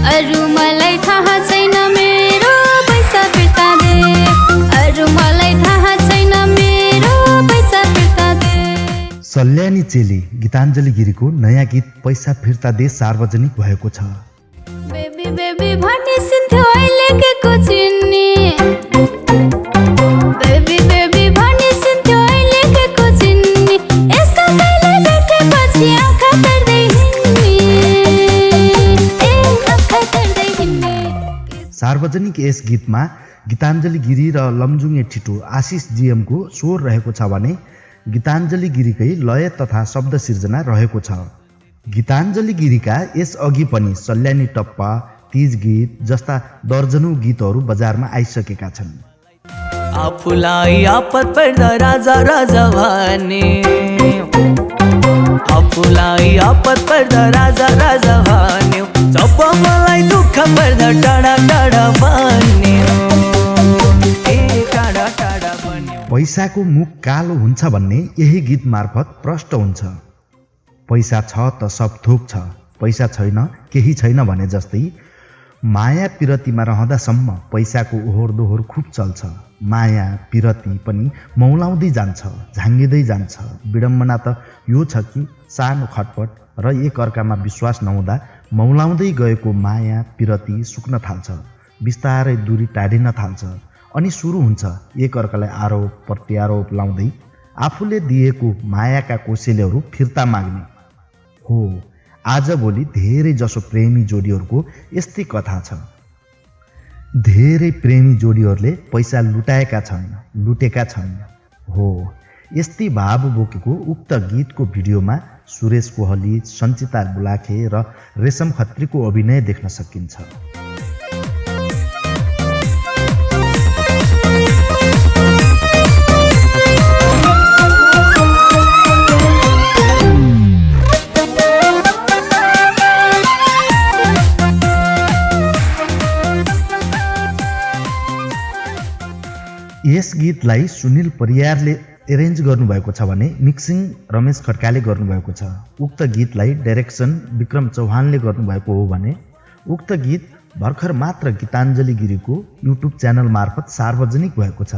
अरु मलाई थाहा छैन मेरो पैसा फिर्ता दे, अरु मलाई थाहा छैन मेरो पैसा फिर्ता दे। सल्यानी चेली गीताञ्जली गिरीको नयाँ गीत पैसा फिर्ता दे सार्वजनिक भएको छ। बेबी बेबी भनिसिन्थ्यो अहिले के को चिन्ने, बेबी बेबी भनिसिन्थ्यो अहिले के को चिन्ने, यस्तो कहिले देखेपछि आँखा तर्दै हिँड्ने, आँखा तर्दै हिँड्ने। सार्वजनिक यस गीतमा गीताञ्जली गिरी र लमजुङे ठिटो आशिष जीएमको स्वर रहेको छ भने गीताञ्जली गिरीकै लय तथा शब्द सिर्जना रहेको छ। गीताञ्जली गिरीका यस अघि पनि सल्यानी टप्पा, तीज गीत जस्ता दर्जनौं गीतहरू बजारमा आइसकेका छन्। आफूलाई आपत पर्दा राजा राजा भने, आफूलाई आपत पर्दा राजा राजा भन्यो, जब मलाई दुःख पर्दा टाढा टाढा भन्यो, टाढा टाढा भन्यो। पैसाको मुख कालो हुन्छ भन्ने यही गीत मार्फत प्रष्ट हुन्छ। पैसा छ त सब थोक छ, पैसा छैन केही छैन भने जस्तै माया पिरतीमा रहँदासम्म पैसाको ओहोर दोहोर खुब चल्छ। माया पिरती पनि मौलाउँदै जान्छ, झाङ्गिँदै जान्छ। विडम्बना त यो छ कि सानो खटपट र एक अर्कामा विश्वास नहुँदा मौलाउँदै गएको माया पिरती सुक्न थाल्छ, बिस्तारै दूरी टाढिन थाल्छ। अनि सुरु हुन्छ एक अर्कालाई आरोप प्रत्यारोप लाउँदै आफूले दिएको मायाका कोसेलीहरू फिर्ता माग्ने। हो, आजभोलि धेरै जसो प्रेमी जोडीहरूको यस्तै कथा छ। धेरै प्रेमी जोडीहरूले पैसा लुटाएका छन्, लुटेका छन्। हो, यस्तै भाव बोकेको उक्त गीतको भिडियोमा सुरेश कोहली, सञ्चिता बुलाखे र रेशम खत्रीको अभिनय देख्न सकिन्छ। यस गीतलाई सुनिल परियारले एरेन्ज गर्नुभएको छ भने मिक्सिङ रमेश खड्काले गर्नुभएको छ। उक्त गीतलाई डाइरेक्सन विक्रम चौहानले गर्नुभएको हो भने उक्त गीत भर्खर मात्र गीताञ्जली गिरीको युट्युब च्यानल मार्फत सार्वजनिक भएको छ।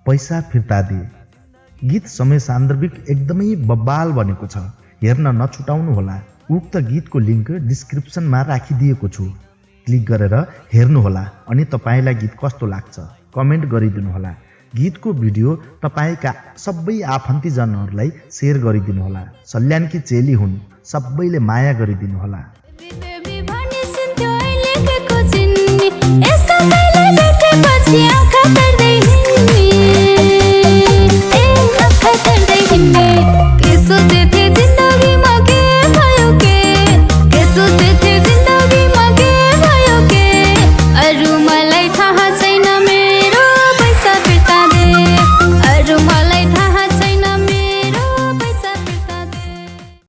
पैसा फिर्ता दे गीत समय सान्दर्भिक एकदमै बब्बाल बनेको छ, हेर्न नछुटाउनुहोला। उक्त गीतको लिङ्क डिस्क्रिप्सनमा राखिदिएको छु, क्लिक गरेर हेर्नुहोला अनि तपाईँलाई गीत कस्तो लाग्छ कमेन्ट गरिदिनुहोला। गीतको भिडियो तपाईँका सबै आफन्तीजनहरूलाई सेयर गरिदिनुहोला। सल्यानकी चेली हुन्, सबैले माया गरिदिनुहोला।